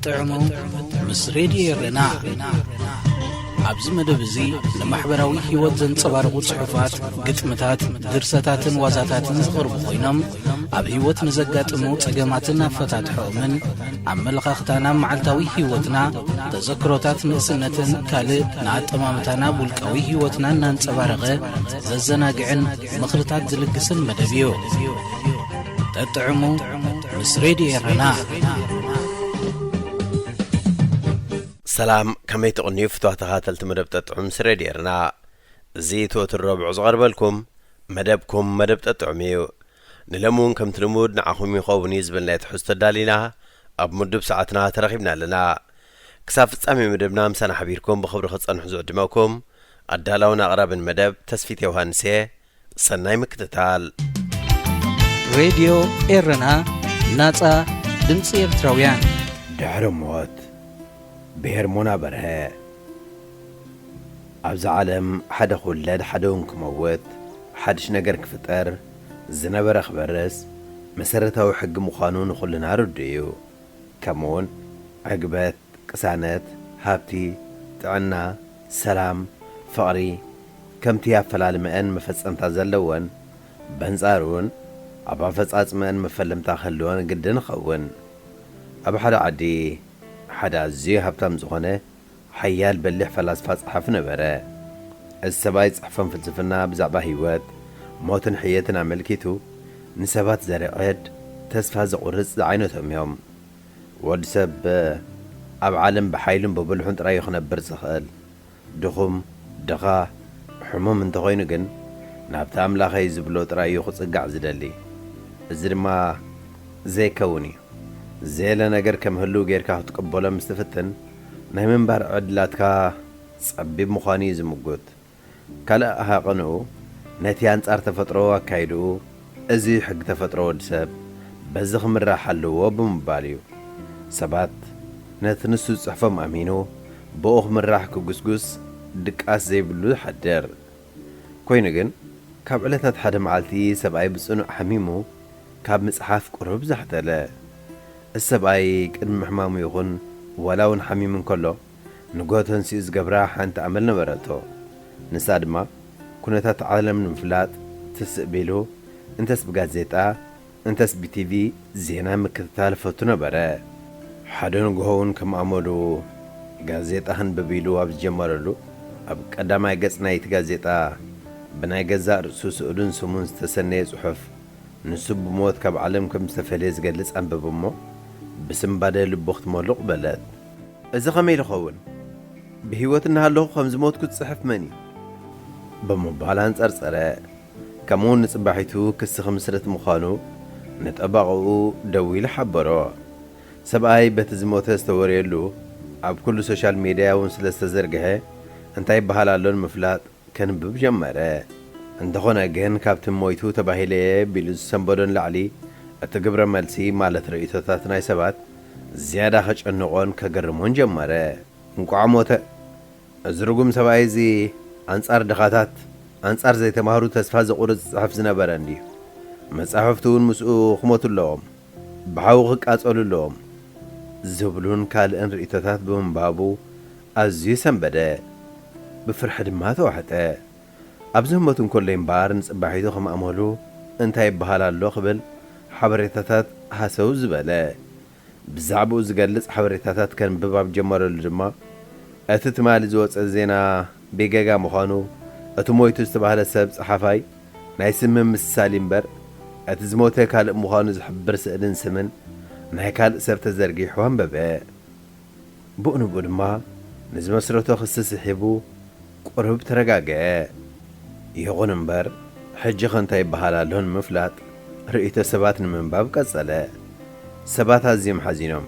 ጥዕሙ ምስ ሬድዮ ኤረና። ኣብዚ መደብ እዚ ንማሕበራዊ ህይወት ዘንጸባርቑ ጽሑፋት፣ ግጥምታት፣ ድርሰታትን ዋዛታትን ዝቐርቡ ኮይኖም፣ ኣብ ህይወት ንዘጋጥሙ ጸገማትን ኣፈታትሖኦምን፣ ኣመለኻኽታና፣ መዓልታዊ ህይወትና፣ ተዘክሮታት ንእስነትን ካልእ ንኣጠማምታና ኣብ ውልቃዊ ህይወትና እናንጸባረቐ ዘዘናግዕን ምኽርታት ዝልግስን መደብ እዩ። ጠጥዕሙ ምስ ሬድዮ ኤረና። ሰላም፣ ከመይ ትቕንዩ ፍትዋ ተኸታተልቲ መደብ ጠጥዑም ምስ ሬድዮ ኤረና? እዚ እቲ ወትሩ ረቡዕ ዝቐርበልኩም መደብኩም መደብ ጠጥዑም እዩ። ንሎሚ እውን ከምቲ ልሙድ ንዓኹም ይኸውን እዩ ዝበልናዮ ትሕዝቶ ኣዳሊና ኣብ ምዱብ ሰዓትና ተረኺብና ኣለና። ክሳብ ፍጻሜ መደብና ምሳና ሓቢርኩም ብኽብሪ ክትጸንሑ ዝዕድመኩም ኣዳላውን ኣቕራብን መደብ ተስፊት ዮሃንስ እየ። ሰናይ ምክትታል። ሬድዮ ኤረና፣ ናጻ ድምጺ ኤርትራውያን። ድሕሪ ሞት፣ ብሄርሞና በርሀ። ኣብዛ ዓለም ሓደ ክውለድ፣ ሓደ እውን ክመውት፣ ሓድሽ ነገር ክፍጠር፣ ዝነበረ ክበርስ መሰረታዊ ሕጊ ምዃኑ ንኹልና ርዱእ እዩ። ከምኡውን ዕግበት፣ ቅሳነት፣ ሃብቲ፣ ጥዕና፣ ሰላም፣ ፍቕሪ፣ ከምቲ ኣፈላልመአን መፈጸምታ ዘለወን፣ በንጻሩ እውን ኣብ ኣፈጻጽመአን መፈለምታ ክህልወን ግድን ይኸውን። ኣብ ሓደ ዓዲ ሓደ ኣዝዩ ሃብታም ዝኾነ ሓያል በሊሕ ፈላስፋ ጸሓፊ ነበረ። እዚ ሰብኣይ ዝጽሕፎም ፍልስፍና ብዛዕባ ህይወት፣ ሞትን ሕየትን ኣመልኪቱ ንሰባት ዘርዕድ፣ ተስፋ ዘቑርጽ ዝዓይነቶም እዮም። ወዲ ሰብ ኣብ ዓለም ብሓይሉን ብብልሑን ጥራይ እዩ ክነብር ዝኽእል። ድኹም፣ ድኻ፣ ሕሙም እንተኾይኑ ግን ናብቲ ኣምላኸይ ዝብሎ ጥራይ እዩ ክጽጋዕ ዝደሊ። እዚ ድማ ዘይከውን እዩ። ዘየለ ነገር ከም ህልው ጌርካ ክትቅበሎ ምስ ትፍትን ናይ ምንባር ዕድላትካ ጸቢብ ምዃኑ እዩ ዝምጉት። ካልእ ሃቐንኡ ነቲ ኣንጻር ተፈጥሮ ኣካይድኡ፣ እዚ ሕጊ ተፈጥሮ ወዲ ሰብ በዚ ክምራሕ ኣለዎ ብምባል እዩ። ሰባት ነቲ ንሱ ዝጽሕፎም ኣሚኑ ብኡ ክምራሕ ክጉስጉስ ድቃስ ዘይብሉ ይሓድር። ኮይኑ ግን ካብ ዕለታት ሓደ መዓልቲ ሰብኣይ ብጽኑዕ ሓሚሙ ካብ ምጽሓፍ ቁሩብ ዛሕተለ። እዚ ሰብኣይ ቅድሚ ምሕማሙ ይኹን ዋላ እውን ሓሚሙ እንከሎ ንግሆ ተንሲኡ ዝገብራ ሓንቲ ኣመል ነበረቶ። ንሳ ድማ ኩነታት ዓለም ንምፍላጥ ትስእ ቢሉ እንተስ ብጋዜጣ እንተስ ብቲቪ ዜና ምክትታል ፈቱ ነበረ። ሓደ ንግሆ እውን ከም ኣመሉ ጋዜጣ ክንብብ ኢሉ ኣብ ዝጀመረሉ ኣብ ቀዳማይ ገጽ ናይቲ ጋዜጣ ብናይ ገዛእ ርእሱ ስእሉን ስሙን ዝተሰነየ ጽሑፍ ንሱ ብሞት ካብ ዓለም ከም ዝተፈልየ ዝገልጽ ኣንበበ እሞ ብስንባደ ልቡ ክትመሉቕ በለት። እዚ ኸመይ ዝኸውን? ብህይወት እናሃለኹ ከም ዝሞትኩ ዝጽሕፍ መን እዩ? ብምባል ኣንጸርጸረ። ከምኡውን ንጽባሒቱ ክሲ ክምስርት ምዃኑ ንጠበቓኡ ደዊሉ ሓበሮ። ሰብኣይ በቲ ዝሞተ ዝተወርየሉ ኣብ ኩሉ ሶሻል ሜድያ እውን ስለ ዝተዘርግሐ እንታይ ይበሃል ኣሎ ንምፍላጥ ከንብብ ጀመረ። እንተኾነ ግን ካብቲ ሞይቱ ተባሂለ እየ ቢሉ ዝሰንበዶ ንላዕሊ እቲ ግብረ መልሲ ማለት ርእይቶታት ናይ ሰባት ዝያዳ ከጨንቖን ከገርሞን ጀመረ። እንቋዕ ሞተ! እዚ ርጉም ሰብኣይ እዚ ኣንጻር ድኻታት፣ ኣንጻር ዘይተማህሩ ተስፋ ዘቑርጽ ዝጽሕፍ ዝነበረ እንድዩ። መጻሕፍቱ እውን ምስኡ ክሞቱ ኣለዎም፣ ብሓዊ ክቃጸሉ ኣለዎም ዝብሉን ካልእን ርእይቶታት ብምንባቡ ኣዝዩ ሰንበደ። ብፍርሒ ድማ ተዋሕጠ። ኣብዚ ህሞት እንከሎ እምበኣር ንጽባሒቱ ከም ኣመሉ እንታይ ይበሃል ኣሎ ክብል ሓበሬታታት ሃሰው ዝበለ። ብዛዕባኡ ዝገልጽ ሓበሬታታት ከንብብ ኣብ ዝጀመረሉ ድማ፣ እቲ ትማሊ ዝወጸ ዜና ብጌጋ ምዃኑ፣ እቲ ሞይቱ ዝተባህለ ሰብ ጸሓፋይ ናይ ስም ምምስሳል እዩ እምበር፣ እቲ ዝሞተ ካልእ ምዃኑ ዝሕብር ስእልን ስምን ናይ ካልእ ሰብ ተዘርጊሑ ኣንበበ። ብኡ ንብኡ ድማ ንዝመስረቶ ክሲ ስሒቡ ቁሩብ ተረጋግአ። ይኹን እምበር፣ ሕጂኸ እንታይ ይበሃል ኣሎ ንምፍላጥ ርእይቶ ሰባት ንምንባብ ቀጸለ። ሰባት ኣዝዮም ሓዚኖም።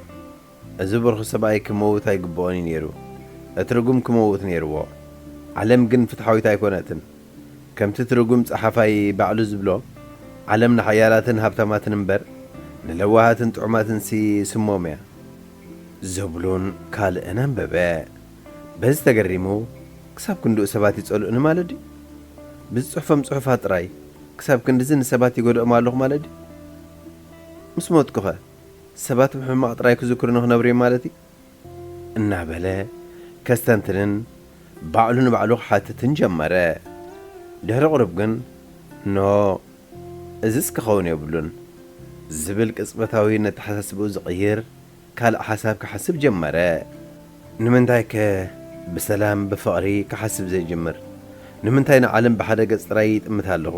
እዚ ብርኹ ሰብኣይ ክመውት ኣይግብኦን እዩ ነይሩ። እቲ ርጉም ክመውት ነይርዎ። ዓለም ግን ፍትሓዊት ኣይኮነትን። ከምቲ እቲ ርጉም ጸሓፋይ ባዕሉ ዝብሎ፣ ዓለም ንሓያላትን ሃብታማትን እምበር፣ ንለዋሃትን ጥዑማትንሲ ስሞም እያ። ዝብሉን ካልእን ኣንበበ። በዚ ተገሪሙ፣ ክሳብ ክንድኡ ሰባት ይጸልኡኒ ማለት ድዩ? ብዝጽሕፎም ጽሑፋት ጥራይ ክሳብ ክንድዚ ንሰባት ይጎድኦም ኣለኹ ማለት ድዩ? ምስ ሞትኩኸ? ሰባት ብሕማቕ ጥራይ ክዝክሩኒ ክነብሩ እዮም ማለት እዩ? እናበለ ከስተንትንን ባዕሉ ንባዕሉ ክሓትትን ጀመረ። ድሕሪ ቁሩብ ግን፣ "ኖ፣ እዝስ ክኸውን የብሉን" ዝብል ቅጽበታዊ ነተሓሳስብኡ ዝቕይር ካልእ ሓሳብ ክሓስብ ጀመረ። ንምንታይከ ብሰላም ብፍቕሪ ክሓስብ ዘይጅምር? ንምንታይ ንዓለም ብሓደ ገጽ ጥራይ ይጥምት ኣለኹ?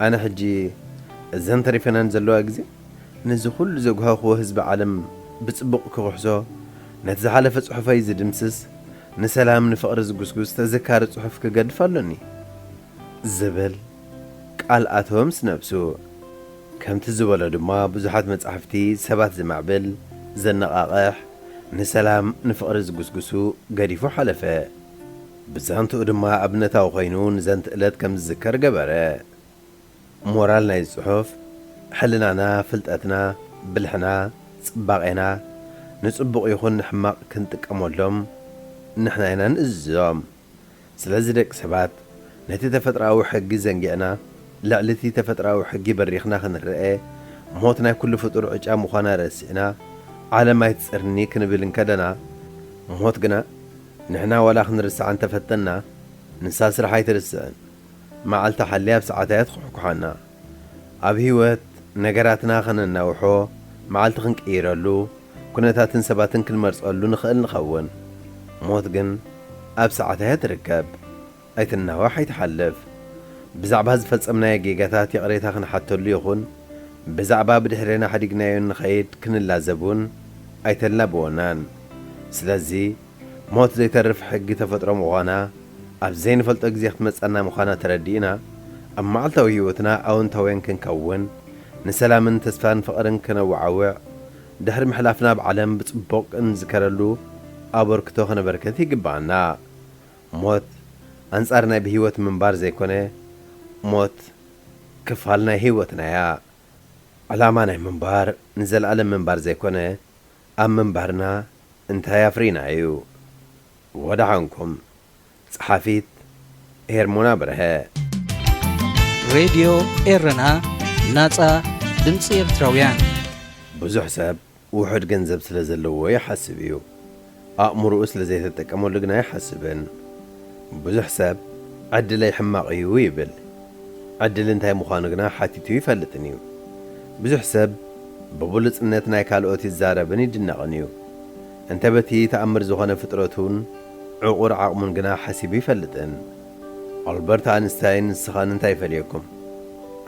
ኣነ ሕጂ እዘን ተሪፈናን ዘለዋ ግዜ ነዚ ኩሉ ዘጉሃኽዎ ህዝቢ ዓለም ብጽቡቕ ክኽሕሶ፣ ነቲ ዝሓለፈ ጽሑፈይ ዝድምስስ፣ ንሰላም ንፍቕሪ ዝጉስጉስ ተዘካሪ ጽሑፍ ክገድፍ ኣሎኒ። ዝብል ቃል ኣተወ ምስ ነብሱ። ከምቲ ዝበሎ ድማ ብዙሓት መጻሕፍቲ ሰባት ዘማዕብል፣ ዘነቓቕሕ፣ ንሰላም ንፍቕሪ ዝጉስጉሱ ገዲፉ ሓለፈ። ብዛንትኡ ድማ ኣብነታዊ ኮይኑ ንዘንቲ ዕለት ከም ዝዝከር ገበረ። ሞራል ናይ ጽሑፍ፣ ሕልናና፣ ፍልጠትና፣ ብልሕና፣ ጽባቄና፣ ንጽቡቕ ይኹን ንሕማቕ ክንጥቀመሎም ንሕና ኢና ንእዝዞም። ስለዚ ደቂ ሰባት ነቲ ተፈጥሮኣዊ ሕጊ ዘንጊዕና፣ ልዕሊ እቲ ተፈጥሮኣዊ ሕጊ በሪኽና ክንረኤ፣ ሞት ናይ ኩሉ ፍጡር ዕጫ ምዃና ረሲዕና፣ ዓለም ኣይትጽርኒ ክንብል እንከለና፣ ሞት ግና ንሕና ዋላ ክንርስዓ እንተፈተና፣ ንሳ ስራሕ ኣይትርስዕን። መዓልቲ ሓልያ ኣብ ሰዓታ እያ ትኹሕኩሓና። ኣብ ህይወት ነገራትና ከነናውሖ፣ መዓልቲ ክንቅይረሉ፣ ኩነታትን ሰባትን ክንመርጸሉ ንኽእል ንኸውን። ሞት ግን ኣብ ሰዓታ እያ ትርከብ። ኣይትናዋሕ፣ ኣይትሓልፍ። ብዛዕባ ዝፈጸምናዮ ጌጋታት ይቕሬታ ክንሓተሉ ይኹን ብዛዕባ ብድሕሬና ሓዲግናዮ ንኸይድ ክንላዘብ እውን ኣይተላበወናን። ስለዚ፣ ሞት ዘይተርፍ ሕጊ ተፈጥሮ ምዃና፣ ኣብ ዘይንፈልጦ ግዜ ክትመጸና ምዃና ተረዲእና፣ ኣብ መዓልታዊ ህይወትና ኣወንታውያን ክንከውን፣ ንሰላምን ተስፋን ፍቕርን ከነወዓውዕ፣ ድሕሪ ምሕላፍና ኣብ ዓለም ብጽቡቕ እንዝከረሉ ኣበርክቶ ከነበርክት ይግብኣና። ሞት ኣንጻር ናይ ብህይወት ምንባር ዘይኮነ፣ ሞት ክፋል ናይ ህይወትና እያ። ዕላማ ናይ ምንባር ንዘለኣለም ምንባር ዘይኮነ፣ ኣብ ምንባርና እንታይ ኣፍሪና እዩ። ወደሓንኩም። ጸሓፊት ሄርሞና በርሀ። ሬድዮ ኤረና፣ ናጻ ድምጺ ኤርትራውያን። ብዙሕ ሰብ ውሑድ ገንዘብ ስለ ዘለዎ ይሓስብ እዩ። ኣእምሮኡ ስለ ዘይተጠቀመሉ ግና ኣይሓስብን። ብዙሕ ሰብ ዕድለይ ሕማቕ እዩ ይብል። ዕድል እንታይ ምዃኑ ግና ሓቲቱ ይፈልጥን እዩ። ብዙሕ ሰብ ብብሉጽነት ናይ ካልኦት ይዛረብን ይድነቕን እዩ። እንተ በቲ ተኣምር ዝኾነ ፍጥረቱን ዕቑር ዓቕሙን ግና ሓሲቡ ይፈልጥን። ኣልበርት ኣንስታይን ንስኻን እንታይ ይፈልየኩም?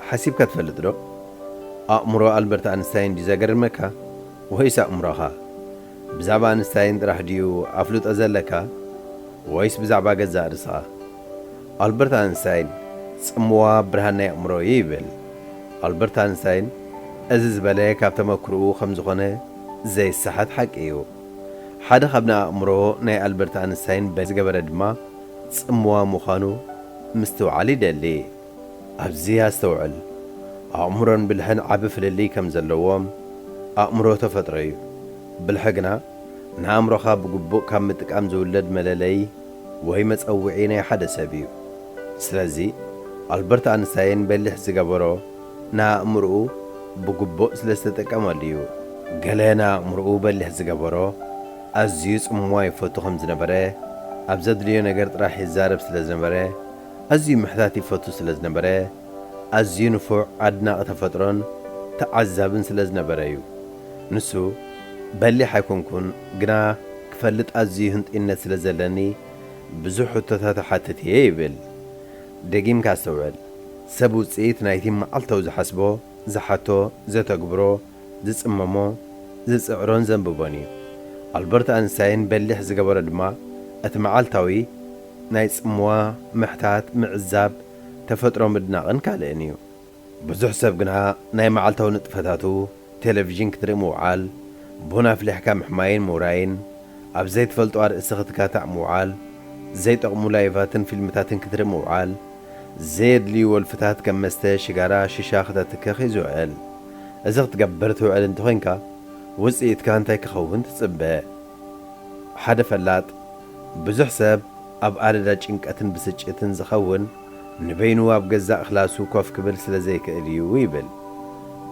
ሓሲብካ ትፈልጥ ዶ? ኣእምሮ ኣልበርት ኣንስታይን ድዩ ዘገርመካ? ወይስ ኣእምሮኻ? ብዛዕባ ኣንስታይን ጥራሕ ድዩ ኣፍልጦ ዘለካ? ወይስ ብዛዕባ ገዛእ ርእስኻ? ኣልበርት ኣንስታይን፣ "ጽምዋ ብርሃን ናይ ኣእምሮ እዩ" ይብል። ኣልበርት ኣንስታይን እዚ ዝበለ ካብ ተመክሮኡ ከም ዝኾነ ዘይሰሓት ሓቂ እዩ። ሓደ ካብ ንኣእምሮ ናይ ኣልበርት ኣንስታይን በ-፣ ዝገበረ ድማ ጽምዋ ምዃኑ ምስትውዓል ይደሊ። ኣብዚ ኣስተውዕል። ኣእምሮን ብልሕን ዓቢ ፍልልይ ከም ዘለዎም። ኣእምሮ ተፈጥሮ እዩ። ብልሒ ግና ንኣእምሮኻ ብግቡእ ካብ ምጥቃም ዝውለድ መለለዪ ወይ መጸውዒ ናይ ሓደ ሰብ እዩ። ስለዚ፣ ኣልበርት ኣንስታይን በሊሕ ዝገበሮ ንኣእምሮኡ ብግቡእ ስለ ዝተጠቀመሉ እዩ። ገለ ንኣእምሮኡ በሊሕ ዝገበሮ፣ ኣዝዩ ጽምዋ ይፈቱ ከም ዝነበረ፣ ኣብ ዘድልዮ ነገር ጥራሕ ይዛረብ ስለ ዝነበረ፣ ኣዝዩ ምሕታት ይፈቱ ስለ ዝነበረ፣ ኣዝዩ ንፉዕ ኣድናቒ ተፈጥሮን ተዓዛብን ስለ ዝነበረ እዩ። ንሱ፣ "በሊሕ ኣይኮንኩን፣ ግና ክፈልጥ ኣዝዩ ህንጡይነት ስለ ዘለኒ፣ ብዙሕ ሕቶታት እሓትት እየ" ይብል። ደጊምካ ኣስተውዕል። ሰብ ውጽኢት ናይቲ መዓልታዊ ዝሓስቦ፣ ዝሓቶ፣ ዘተግብሮ፣ ዝጽመሞ፣ ዝጽዕሮን ዘንብቦን እዩ። ኣልበርት ኣንስታይን በሊሕ ዝገበሮ ድማ፣ እቲ መዓልታዊ ናይ ጽምዋ፣ ምሕታት፣ ምዕዛብ፣ ተፈጥሮ ምድናቕን ካልእን እዩ። ብዙሕ ሰብ ግና ናይ መዓልታዊ ንጥፈታቱ፣ ቴሌቪዥን ክትርኢ ምውዓል፣ ቡን ኣፍሊሕካ ምሕማይን ምውራይን፣ ኣብ ዘይትፈልጦ ኣርእስቲ ክትካታዕ ምውዓል፣ ዘይጠቕሙ ላይቫትን ፊልምታትን ክትርኢ ምውዓል፣ ዘየድልዩ ወልፍታት ከም መስተ፣ ሽጋራ፣ ሽሻ ክተትክኽ እዩ ዝውዕል። እዚ ክትገብር ትውዕል እንተኾይንካ፣ ውጽኢትካ እንታይ ክኸውን ትጽበ? ሓደ ፈላጥ፣ ብዙሕ ሰብ ኣብ ኣደዳ ጭንቀትን ብስጭትን ዝኸውን፣ ንበይኑ ኣብ ገዛእ ክላሱ ኮፍ ክብል ስለ ዘይክእል እዩ ይብል።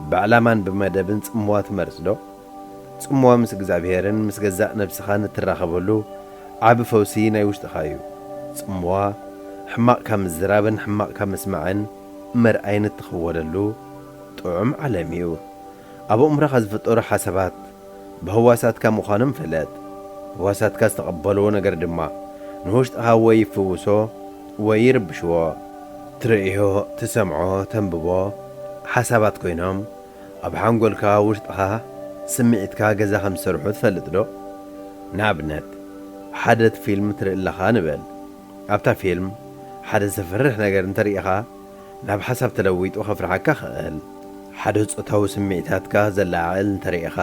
ብዕላማን ብመደብን ጽምዋ ትመርጽ ዶ? ጽምዋ ምስ እግዚኣብሄርን ምስ ገዛእ ነብስኻን እትራኸበሉ ዓቢ ፈውሲ ናይ ውሽጥኻ እዩ። ጽምዋ ሕማቕ ካብ ምዝራብን ሕማቕ ካብ ምስማዕን መርኣይን እትኽወለሉ ጥዑም ዓለም እዩ። ኣብ ኣእምሮኻ ዝፍጠሩ ሓሳባት ብህዋሳትካ ምዃኖም ፍለጥ። ህዋሳትካ ዝተቐበልዎ ነገር ድማ ንውሽጥኻ ወይ ይፍውሶ ወይ ይርብሽዎ። ትርእዮ፣ ትሰምዖ፣ ተንብቦ ሓሳባት ኮይኖም ኣብ ሓንጎልካ ውሽጥኻ ስምዒትካ ገዛ ከም ዝሰርሑ ትፈልጥ ዶ? ንኣብነት፣ ሓደ ፊልም ትርኢ ኣለኻ ንበል። ኣብታ ፊልም ሓደ ዘፍርሕ ነገር እንተርኢኻ ናብ ሓሳብ ተለዊጡ ከፍርሓካ ክእል። ሓደ ጾታዊ ስምዒታትካ ዘለዓዕል እንተርኢኻ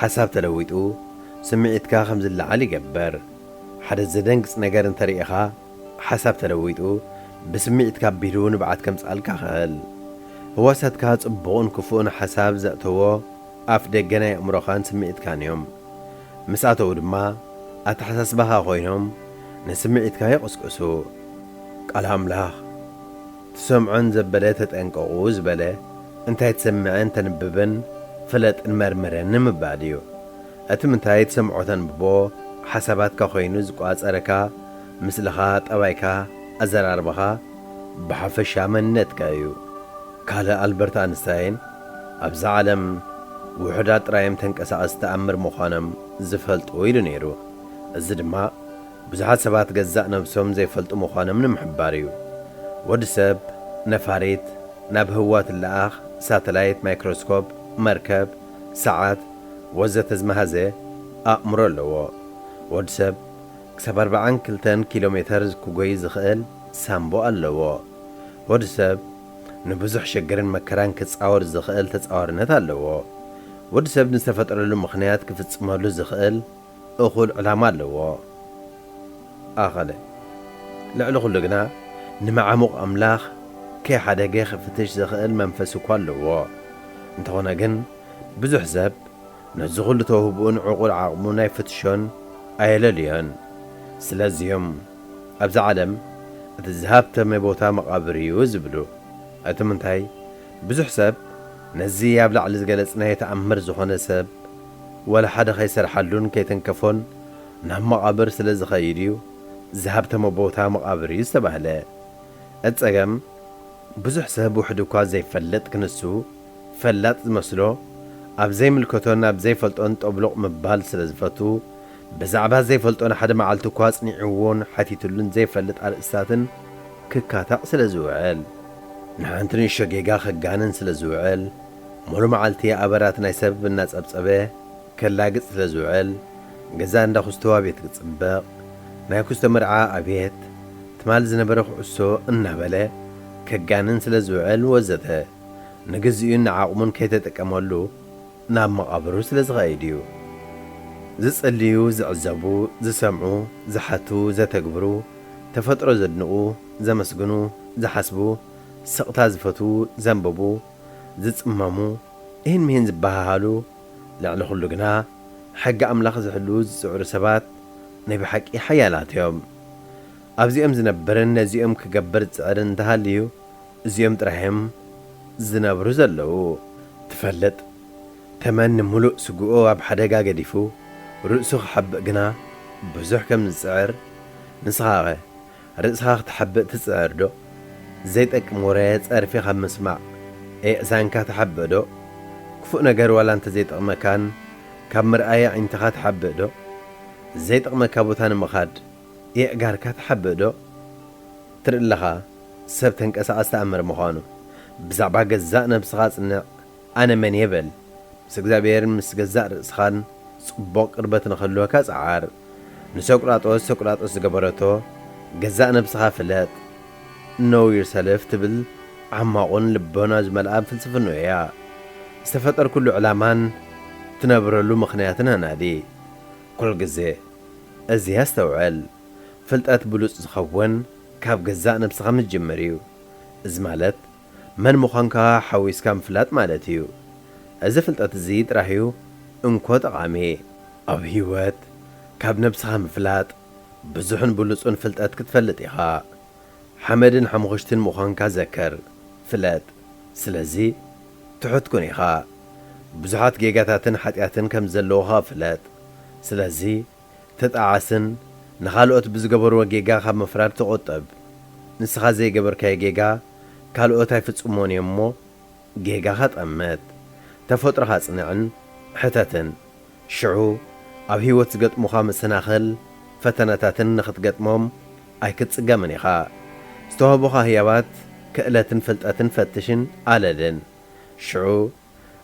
ሓሳብ ተለዊጡ ስምዒትካ ከም ዝለዓል ይገብር። ሓደ ዘደንግጽ ነገር እንተርኢኻ ሓሳብ ተለዊጡ ብስምዒትካ ኣቢሉ ንብዓት ከምጽኣልካ ክእል። ህዋሳትካ ጽቡቕን ክፉእን ሓሳብ ዘእተዎ ኣፍ ደገ ናይ ኣእምሮኻን ስምዒትካን እዮም። ምስ ኣተዉ ድማ ኣተሓሳስባኻ ኮይኖም ንስምዒትካ ይቕስቅሱ። ቃል ኣምላኽ ትሰምዖን ዘበለ ተጠንቀቑ ዝበለ እንታይ ትሰምዕን ተንብብን ፍለጥን መርምረን ንምባል እዩ። እቲ ምንታይ ትሰምዖ ተንብቦ ሓሳባትካ ኮይኑ ዝቋጸረካ ምስልኻ፣ ጠባይካ፣ ኣዘራርባኻ ብሓፈሻ መንነትካ እዩ። ካልእ ኣልበርት ኣንስታይን ኣብዛ ዓለም ውሑዳት ጥራዮም ተንቀሳቐስቲ ተኣምር ምዃኖም ዝፈልጡ ኢሉ ነይሩ። እዚ ድማ ብዙሓት ሰባት ገዛእ ነብሶም ዘይፈልጡ ምዃኖም ንምሕባር እዩ። ወዲ ሰብ ነፋሪት፣ ናብ ህዋ ትለኣኽ ሳተላይት፣ ማይክሮስኮፕ፣ መርከብ፣ ሰዓት ወዘተ ዝመሃዘ ኣእምሮ ኣለዎ። ወዲ ሰብ ክሳብ ኣርብዓን ክልተን ኪሎ ሜተር ክጎይ ዝኽእል ሳምቦ ኣለዎ። ወዲ ሰብ ንብዙሕ ሽግርን መከራን ክጻወር ዝኽእል ተጻዋርነት ኣለዎ። ወዲ ሰብ ንዝተፈጠረሉ ምኽንያት ክፍጽመሉ ዝኽእል እኹል ዕላማ ኣለዎ። ኣኸለ ልዕሊ ኩሉ ግና ንመዓሙቕ ኣምላኽ ከይሓደገ ክፍትሽ ዝኽእል መንፈስ እኳ ኣለዎ። እንተኾነ ግን ብዙሕ ሰብ ነዚ ኩሉ ተውህብኡን ዕቑር ዓቕሙን ኣይፍትሾን ኣየለልዮን። ስለዚዮም ኣብዛ ዓለም እቲ ዝሃብተመ ቦታ መቓብር እዩ ዝብሉ። እቲ ምንታይ ብዙሕ ሰብ ነዚ ኣብ ላዕሊ ዝገለጽናዮ ተኣምር ዝኾነ ሰብ ወላ ሓደ ከይሰርሓሉን ከይተንከፎን ናብ መቓብር ስለ ዝኸይድ እዩ ዝሃብተመ ቦታ መቓብር እዩ ዝተባህለ። እቲ ጸገም ብዙሕ ሰብ ውሕድ እኳ ዘይፈልጥ ክንሱ ፈላጥ ዝመስሎ ኣብ ዘይምልከቶን ኣብ ዘይፈልጦን ጠብሎቕ ምባል ስለ ዝፈቱ ብዛዕባ ዘይፈልጦ ንሓደ መዓልቲ እኳ ኣጽኒዕዎን ሓቲትሉን ዘይፈልጥ ኣርእስታትን ክካታዕ ስለ ዝውዕል ንሓንቲ ንእሽቶ ጌጋ ከጋንን ስለ ዝውዕል ሙሉ መዓልቲ ኣበራት ናይ ሰብ እናጸብጸበ ከላግጽ ስለ ዝውዕል ገዛ እንዳ ኩስቶ ኣቤት ክጽበቕ ናይ ኩስቶ መርዓ ኣቤት ትማል ዝነበረ ኩዕሶ እናበለ ከጋንን ስለ ዝውዕል ወዘተ ንግዚኡን ንዓቕሙን ከይተጠቀመሉ ናብ መቓብሩ ስለ ዝኸይድ እዩ። ዝጽልዩ፣ ዝዕዘቡ፣ ዝሰምዑ፣ ዝሓቱ፣ ዘተግብሩ፣ ተፈጥሮ ዘድንቑ፣ ዘመስግኑ፣ ዝሓስቡ፣ ስቕታ ዝፈትዉ፣ ዘንብቡ፣ ዝጽመሙ፣ እሂን ምሂን ዝበሃሃሉ፣ ልዕሊ ኩሉ ግና ሕጊ ኣምላኽ ዝሕልዉ ዝጽዕሩ ሰባት ናይ ብሓቂ ሓያላት እዮም። ኣብዚኦም ዝነብርን ነዚኦም ክገብር ዝጽዕርን እንተሃልዩ እዚኦም ጥራይ እዮም ዝነብሩ ዘለዉ። ትፈልጥ፣ ተመን ንምሉእ ስግኡ ኣብ ሓደጋ ገዲፉ ርእሱ ክሓብእ ግና ብዙሕ ከም ዝጽዕር ንስኻኸ ርእስኻ ክትሓብእ ትጽዕር ዶ? ዘይጠቅም ወረ ጸርፊ ካብ ምስማዕ ኣእዛንካ ትሓብእ ዶ? ክፉእ ነገር ዋላ እንተ ዘይጠቕመካን ካብ ምርኣይ ኣዒንትኻ ትሓብእ ዶ? ዘይጠቕመካ ቦታ ንምኻድ የእጋርካ ትሓብእ ዶ? ትርኢ ኣለኻ ሰብ ተንቀሳቐስ ተኣምር ምዃኑ። ብዛዕባ ገዛእ ነብስኻ ጽንዕ፣ ኣነ መን እየ በል። ምስ እግዚኣብሔር ምስ ገዛእ ርእስኻን ጽቡቕ ቅርበት ንኽህልወካ ጸዓር። ንሶቅራጦስ ሶቅራጦስ ዝገበረቶ ገዛእ ነብስኻ ፍለጥ፣ know yourself ትብል ዓማቑን ልቦና ዝመልኣ ፍልስፍንኡ እያ። ዝተፈጠርኩሉ ዕላማን ትነብረሉ ምኽንያትን ኣናዲ። ኩሉ ግዜ እዚ ኣስተውዕል። ፍልጠት ብሉጽ ዝኸውን ካብ ገዛእ ነብስኻ ምስ ትጅምር እዩ። እዚ ማለት መን ምዃንካ ሓዊስካ ምፍላጥ ማለት እዩ። እዚ ፍልጠት እዚ ጥራሕ እዩ እንኮ ጠቓሚ። ኣብ ህይወት ካብ ነብስኻ ምፍላጥ ብዙሕን ብሉጽን ፍልጠት ክትፈልጥ ኢኻ። ሓመድን ሓሙኽሽትን ምዃንካ ዘክር፣ ፍለጥ። ስለዚ ትሑት ኩን ኢኻ። ብዙሓት ጌጋታትን ሓጢኣትን ከም ዘለዉኻ ፍለጥ። ስለዚ ተጣዓስን ንኻልኦት ብዝገበርዎ ጌጋ ካብ ምፍራድ ተቖጠብ። ንስኻ ዘይገበርካዮ ጌጋ ካልኦት ኣይፍጽሞን እዮም እሞ፣ ጌጋኻ ጠምት። ተፈጥሮኻ ጽንዕን ሕተትን። ሽዑ ኣብ ህይወት ዝገጥሙኻ መሰናኽል ፈተነታትን ንኽትገጥሞም ኣይክትጽገምን ኢኻ። ዝተዋህቡኻ ህያባት ክእለትን ፍልጠትን ፈትሽን ኣለልን። ሽዑ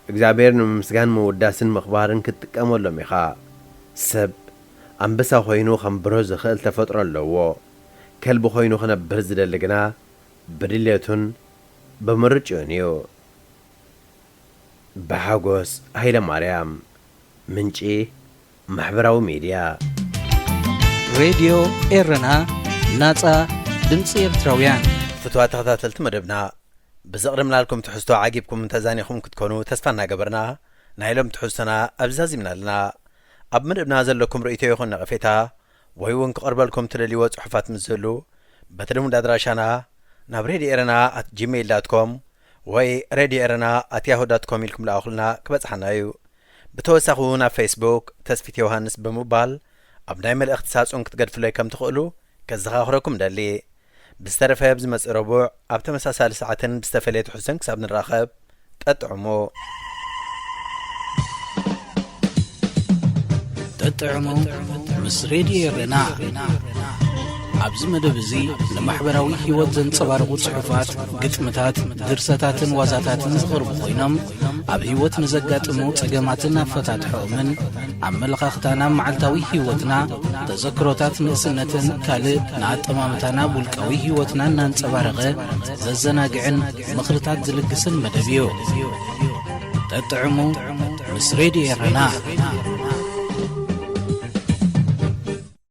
እግዚኣብሔር ንምምስጋን ምውዳስን ምኽባርን ክትጥቀመሎም ኢኻ። ሰብ ኣንበሳ ኮይኑ ከንብሮ ዝኽእል ተፈጥሮ ኣለዎ። ከልቢ ኮይኑ ክነብር ዝደሊ ግና ብድሌቱን ብምርጭኡን እዩ። ብሓጎስ ሃይለ ማርያም። ምንጪ ማሕበራዊ ሚድያ። ሬድዮ ኤረና፣ ናጻ ድምጺ ኤርትራውያን። ፍትዋ ተኸታተልቲ መደብና፣ ብዘቕርብናልኩም ትሕዝቶ ዓጊብኩም ተዛኒኹም ክትኮኑ ተስፋ እናገበርና፣ ናይ ሎም ትሕዝቶና ኣብዚ ዛዚምና ኣለና። ኣብ መደብና ዘለኩም ርእይቶ ይኹን ነቐፌታ፣ ወይ እውን ክቐርበልኩም ትደልይዎ ጽሑፋት ምስ ዝህሉ፣ በቲ ልሙድ ኣድራሻና ናብ ሬድዮ ኤረና ኣት ጂሜይል ዳት ኮም ወይ ሬድዮ ኤረና ኣት ያሁ ዳት ኮም ኢልኩም ለኣኹልና ክበጽሓና እዩ። ብተወሳኺ እውን ኣብ ፌስቡክ ተስፊት ዮሃንስ ብምባል ኣብ ናይ መልእኽቲ ሳጹን ክትገድፍለይ ከም ትኽእሉ ከዘኻኽረኩም ደሊ። ብዝተረፈ ብዝመጽእ ረቡዕ ኣብ ተመሳሳሊ ሰዓትን ብዝተፈለየ ትሕዝቶን ክሳብ ንራኸብ፣ ጠጥዕሙ። ጠጥዕሙ ምስ ሬድዮ ኤረና። ኣብዚ መደብ እዚ ንማሕበራዊ ህይወት ዘንጸባርቑ ጽሑፋት፣ ግጥምታት፣ ድርሰታትን ዋዛታትን ዝቐርቡ ኮይኖም፣ ኣብ ህይወት ንዘጋጥሙ ጸገማትን ኣፈታትሖኦምን፣ ኣመለኻኽታና ኣብ መዓልታዊ ህይወትና፣ ተዘክሮታት ንእስነትን ካልእ ንኣጠማምታና ኣብ ውልቃዊ ህይወትና እናንጸባረቐ ዘዘናግዕን ምኽርታት ዝልግስን መደብ እዩ። ጠጥዕሙ ምስ ሬድዮ ኤረና።